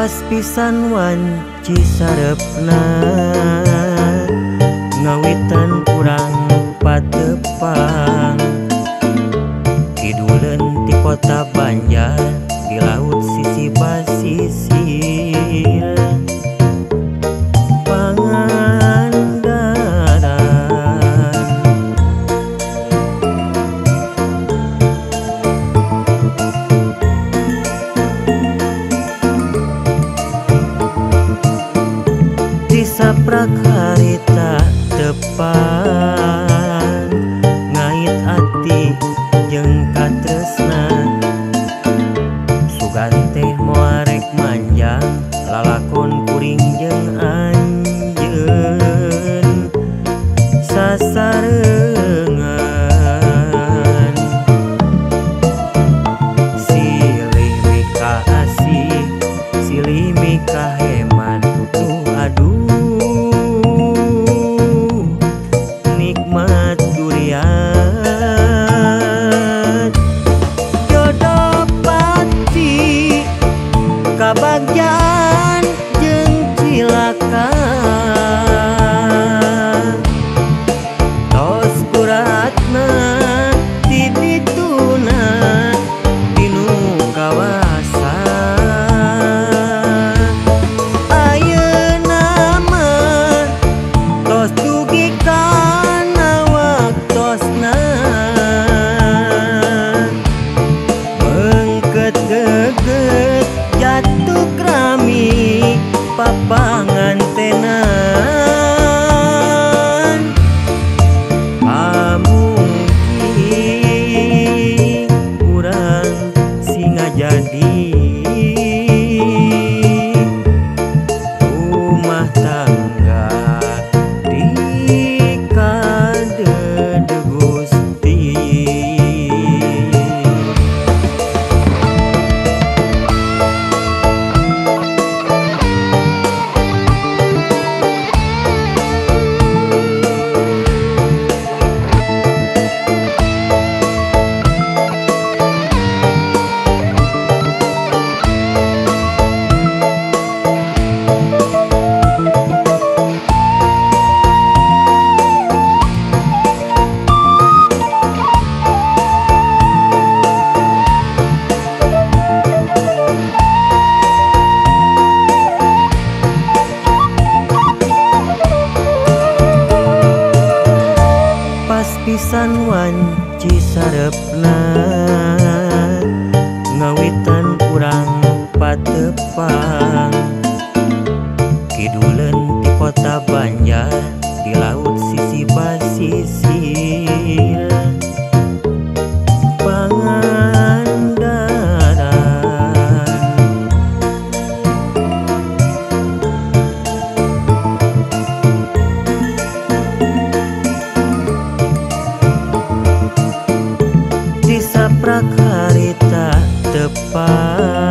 Pas pisan wanci sarepna ngawitan kurang patepang. Kiduleun ti kota Banjar di laut sisi basisir Pangandaran. Saprak harita tepan ngait ati jeung katresna. Sugan teh moal rek manjang lalakon kuring jeung anjeun sasarengan. Silih mika asih silih mika heman tuh aduh nikmat durian. Jodoh pati kabagjaan jeung cilaka. Tos kuratna ti dituna dinu kawasa. Ayeuna mah tos dugi kana waktosna. Mengket geget jatuh krami papangantenan. Pamungki urang singa jadi rumah tangga di kadede Gusti. Pas pisan wanci sarepna ngawitan urang patepang. Kiduleun ti kota Banjar di laut sisi basisir Pangandaran. Saprak harita tepan.